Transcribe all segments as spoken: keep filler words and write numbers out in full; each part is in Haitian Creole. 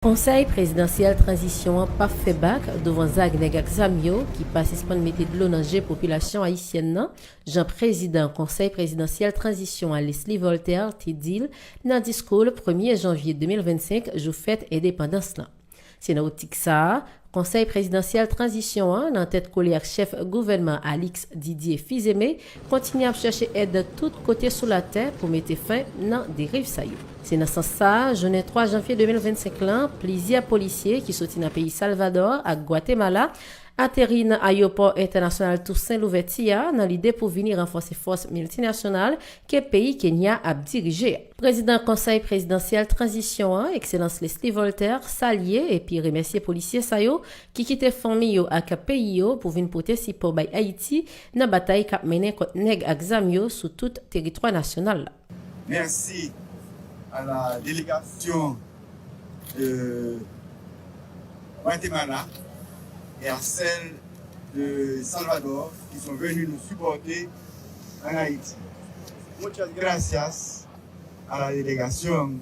Konsèy prezidansyèl tranzisyon an p ap fè bak douvan zag nèg ak zam yo ki pa sispann mete dlo nan je popilasyon ayisyèn nan, jan prezidan Konsèy prezidansyèl tranzisyon an, Leslie Voltaire, te di l nan dikou l premye janvye de mil vennsenk, jou fèt endepandans lan. Se nan optik sa a, Konsèy prezidansyèl tranzisyon an, nan tèt kole ak chèf gouvènman Alix Didier Fils-Aimé, kontinye ap chèche èd tout kote sou latè pou mete fen nan deriv sa yo. Se nan sans sa a, jounen twa janvye de mil vennsenk lan, plizyè polisye ki soti nan peyi Salvadò ak Gwatemala ateri nan ayewopò entènasyonal Tousen Louvèti a nan lide pou vini ranfòse fòs miltinasyonal ke peyi Kenya ap dirije a. Prezidan Konsèy prezidansyèl tranzisyon an, Ekselans Leslie Voltaire, salye epi remèsye polisye sa yo ki kite fanmi yo ak peyi yo pou vin pote sipò bay Ayiti nan batay k ap mennen kont nèg ak zam yo sou tout teritwa nasyonal la. Merci à la délégation de Guatemala et à celle de Salvador qui sont venus nous supporter en Haïti. Muchas gracias a la delegación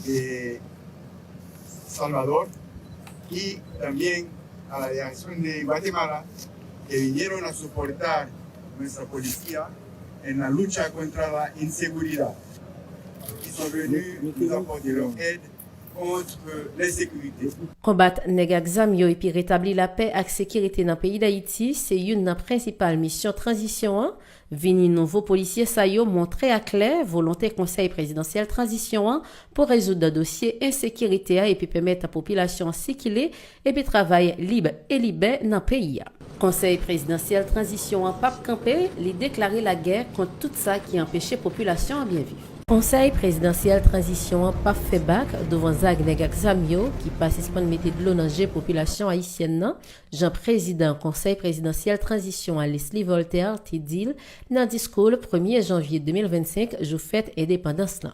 de Salvador y también a la delegación de Guatemala que vinieron a soportar nuestra policía en la lucha contra la inseguridad y son venus nous apporter leur aide contre l'insécurité. Konbat nèg ak zam yo epi retabli lapè ak sekirite nan peyi Dayiti se youn nan prensipal misyon tranzisyon an. Vini nouvo polisye sa yo montre aklè volonte Konsèy prezidansyèl tranzisyon an pou rezoud dosye ensekirite a epi pèmèt popilasyon an sikile epi travay lib e libè nan peyi a. Konsèy prezidansyèl tranzisyon an p ap kanpe, li deklare lagè kont tout sa ki anpeche popilasyon an byen viv. Konsèy prezidansyèl tranzisyon an p ap fè bak douvan zag nèg ak zam yo ki pa sispann mete dlo nan je popilasyon ayisyèn nan, jan prezidan Konsèy prezidansyèl tranzisyon an, Leslie Voltaire, te di l nan dikou l premye janvye de mil vennsenk, jou fèt endepandans lan.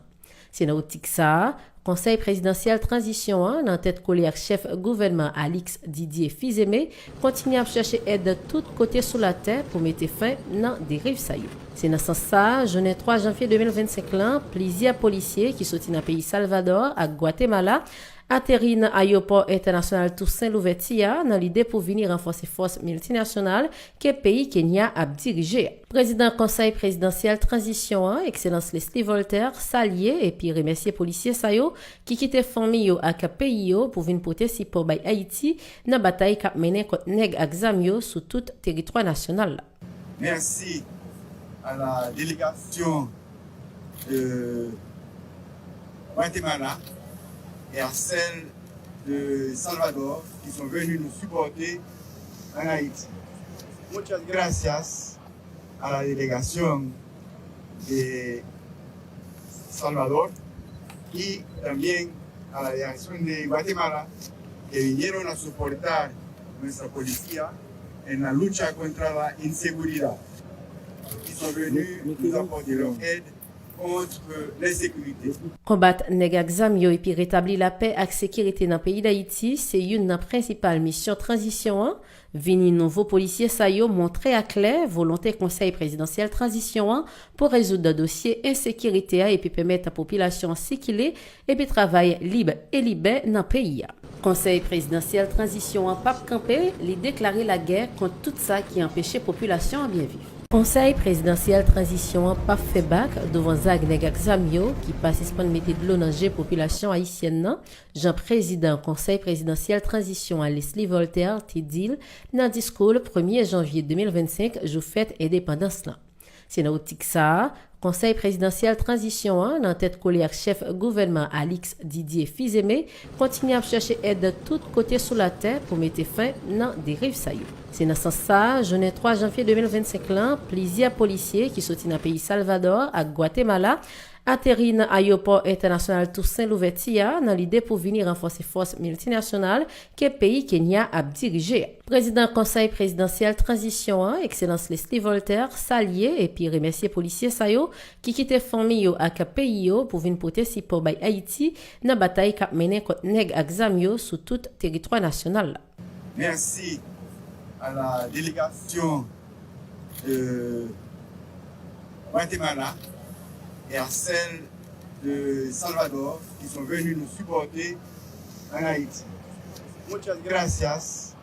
Se nan optik sa a, Konsèy prezidansyèl tranzisyon an, nan tèt kole ak chèf gouvènman Alix Didier Fils-Aimé, kontinye ap chèche èd tout kote sou latè pou mete fen nan deriv sa yo. Se nan sans sa a, jounen twa janvye de mil vennsenk lan, plizyè polisye ki soti nan peyi Salvadò ak Gwatemala ateri nan ayewopò entènasyonal Tousen Louvèti a nan lide pou vini ranfòse fòs miltinasyonal ke peyi Kenya ap dirije a. Prezidan Konsèy prezidansyèl tranzisyon an, Ekselans Leslie Voltaire, salye epi remèsye polisye sa yo ki kite fanmi yo ak peyi yo pou vin pote sipò bay Ayiti nan batay k ap mennen kont nèg ak zam yo sou tout teritwa nasyonal la. Merci à la délégation de Guatemala et à celle de Salvador qui sont venus nous supporter en Haïti. Muchas gracias a la delegación de Salvador y también a la delegación de Guatemala que vinieron a soportar nuestra policía en la lucha contra la inseguridad y son venus nous apporter leur aide contre l'insécurité. Konbat nèg ak zam yo epi retabli lapè ak sekirite nan peyi Dayiti se youn nan prensipal misyon tranzisyon an. Vini nouvo polisye sa yo montre aklè volonte Konsèy prezidansyèl tranzisyon an pou rezoud dosye ensekirite a epi pèmèt popilasyon an sikile epi travay lib e libè nan peyi a. Konsèy prezidansyèl tranzisyon an p ap kanpe, li deklare lagè kont tout sa ki anpeche popilasyon an byen viv. Konsèy prezidansyèl tranzisyon an p ap fè bak douvan zag nèg ak zam yo ki pa sispann mete dlo nan je popilasyon ayisyèn nan, jan prezidan Konsèy prezidansyèl tranzisyon an, Leslie Voltaire, te di l nan dikou l premye janvye de mil vennsenk, jou fèt endepandans lan. Se nan optik sa a, Konsèy prezidansyèl tranzisyon an, nan tèt kole ak chèf gouvènman Alix Didier Fils-Aimé, kontinye ap chèche èd tout kote sou latè pou mete fen nan deriv sa yo. Se nan sans sa a, jounen twa janvye de mil vennsenk lan, plizyè polisye ki soti nan peyi Salvadò ak Gwatemala ateri nan ayewopò entènasyonal Tousen Louvèti a nan lide pou vini ranfòse fòs miltinasyonal ke peyi Kenya ap dirije a. Prezidan Konsèy prezidansyèl tranzisyon an, Ekselans Leslie Voltaire, salye epi remèsye polisye sa yo ki kite fanmi yo ak peyi yo pou vin pote sipò bay Ayiti nan batay k ap mennen kont nèg ak zam yo sou tout teritwa nasyonal la. Merci à la délégation de Guatemala et à celle de Salvador qui sont venus nous supporter en Haïti. Muchas gracias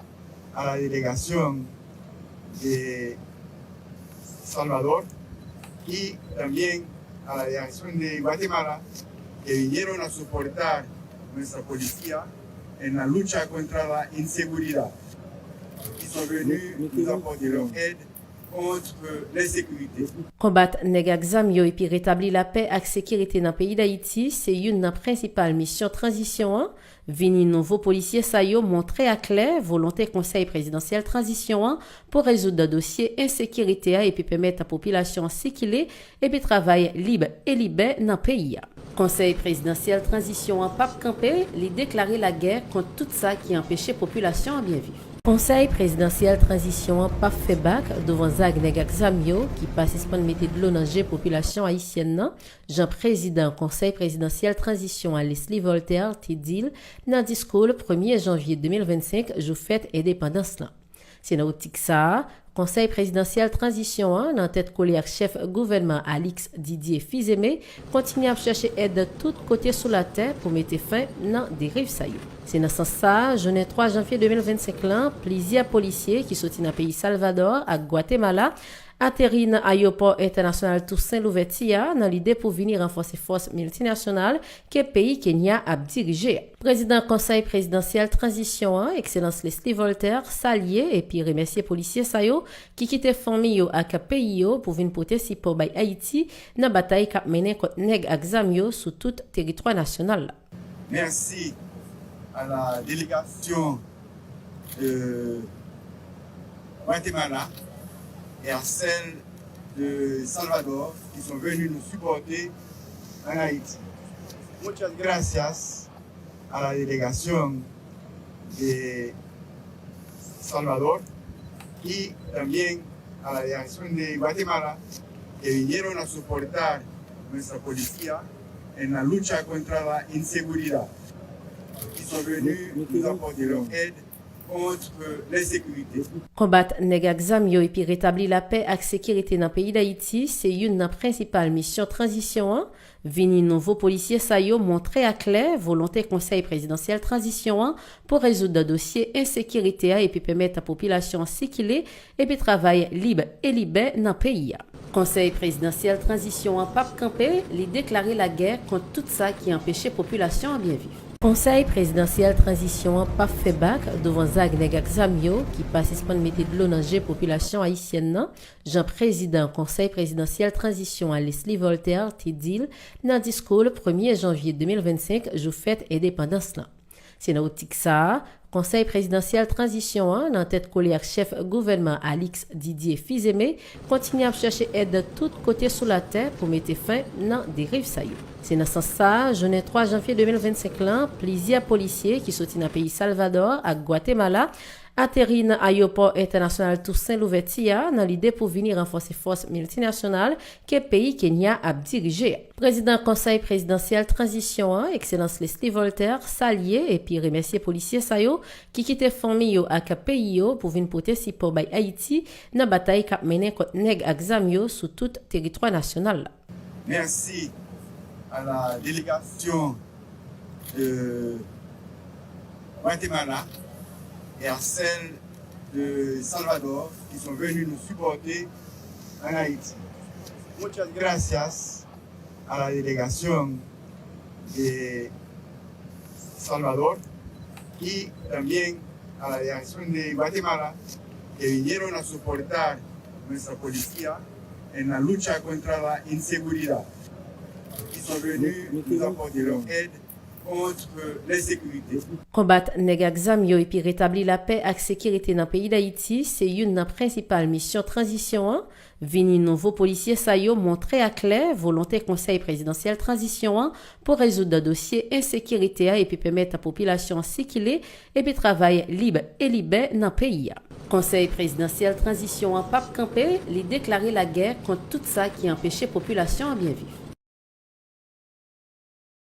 a la delegación de Salvador y también a la delegación de Guatemala que vinieron a soportar nuestra policía en la lucha contra la inseguridad. Y son venus nos aportar leur aide contre l'insécurité. Konbat nèg ak zam yo epi retabli lapè ak sekirite nan peyi Dayiti se youn nan prensipal misyon tranzisyon an. Vini nouvo polisye sa yo montre aklè volonte Konsèy Prezidansyèl Tranzisyon an pou rezoud dosye ensekirite a epi pèmèt popilasyon an sikile epi travay lib e libè nan peyi a. Konsèy Prezidansyèl Tranzisyon an p ap kanpe, li deklare lagè kont tout sa ki anpeche popilasyon an byen viv. Konsèy Prezidansyèl Tranzisyon an p ap fè bak douvan zag nèg ak zam yo ki pa sispann mete dlo nan je popilasyon ayisyèn nan, jan Prezidan Konsèy Prezidansyèl Tranzisyon an Leslie Voltaire te di l nan diskou l premye janvye de mil vennsenk, jou fèt endepandans lan. Se nan optik sa a, Konsèy Prezidansyèl Tranzisyon an, nan tèt kole ak chèf gouvènman Alix Didier Fils-Aimé, kontinye ap chèche èd tout kote sou latè pou mete fen nan deriv sa yo. Se nan sans sa a, jounen twa janvye de mil vennsenk lan, plizyè polisye ki soti nan peyi Salvadò ak Gwatemala ateri nan ayewopò entènasyonal Tousen Louvèti a nan lide pou vini ranfòse fòs miltinasyonal ke peyi Kenya ap dirije a. Prezidan Konsèy Prezidansyèl Tranzisyon an, Ekselans Leslie Voltaire, salye epi remèsye polisye sa yo ki kite fanmi yo ak peyi yo pou vin pote sipò bay Ayiti nan batay k ap mennen kont nèg ak zam yo sou tout teritwa nasyonal la. Merci à la délégation de Guatemala et à celle de Salvador qui sont venus nous supporter en Haïti. Muchas gracias a la delegación de Salvador y también a la delegación de Guatemala que vinieron a soportar nuestra policía en la lucha contra la inseguridad. Y son venus nous apporter leur aide contre l'insécurité. Konbat nèg ak zam yo epi retabli lapè ak sekirite nan peyi Dayiti se youn nan prensipal misyon tranzisyon an. Vini nouvo polisye sa yo montre aklè volonte Konsèy Prezidansyèl Tranzisyon an pou rezoud dosye ensekirite a epi pèmèt popilasyon an sikile epi travay lib e libè nan peyi a. Konsèy Prezidansyèl Tranzisyon an p ap kanpe, li deklare lagè kont tout sa ki anpeche popilasyon an byen viv. Konsèy Prezidansyèl Tranzisyon an p ap fè bak douvan zag nèg ak zam yo ki pa sispann mete dlo nan je popilasyon ayisyèn nan, jan Prezidan Konsèy Prezidansyèl Tranzisyon an Leslie Voltaire te di l nan diskou l premye janvye de mil vennsenk, jou fèt endepandans lan. Se nan optik sa a, Konsèy Prezidansyèl Tranzisyon an, nan tèt kole ak chèf gouvènman Alix Didier Fils-Aimé, kontinye ap chèche èd tout kote sou latè pou mete fen nan deriv sa yo. Se nan sans sa a, jounen twa janvye de mil vennsenk lan, plizyè polisye ki soti nan peyi Salvadò ak Gwatemala ateri nan ayewopò entènasyonal Tousen Louvèti a nan lide pou vini ranfòse fòs miltinasyonal ke peyi Kenya ap dirije a. Prezidan Konsèy Prezidansyèl Tranzisyon an, Ekselans Leslie Voltaire, salye epi remèsye polisye sa yo ki kite fanmi yo ak peyi yo pou vin pote sipò bay Ayiti nan batay k ap mennen kont nèg ak zam yo sou tout teritwa nasyonal la. Merci à la délégation de Guatemala et à celle de Salvador qui sont venus nous supporter en Haïti. Muchas gracias a la delegación de Salvador y también a la delegación de Guatemala que vinieron a soportar nuestra policía en la lucha contra la inseguridad. Y son venus nous apporter leur aide contre l'insécurité. Konbat nèg ak zam yo epi retabli lapè ak sekirite nan peyi Dayiti se youn nan prensipal misyon tranzisyon an. Vini nouvo polisye sa yo montre aklè volonte Konsèy Prezidansyèl Tranzisyon an pou rezoud dosye ensekirite a epi pèmèt popilasyon an sikile epi travay lib e libè nan peyi a. Konsèy Prezidansyèl Tranzisyon an p ap kanpe, li deklare lagè kont tout sa ki anpeche popilasyon an byen viv.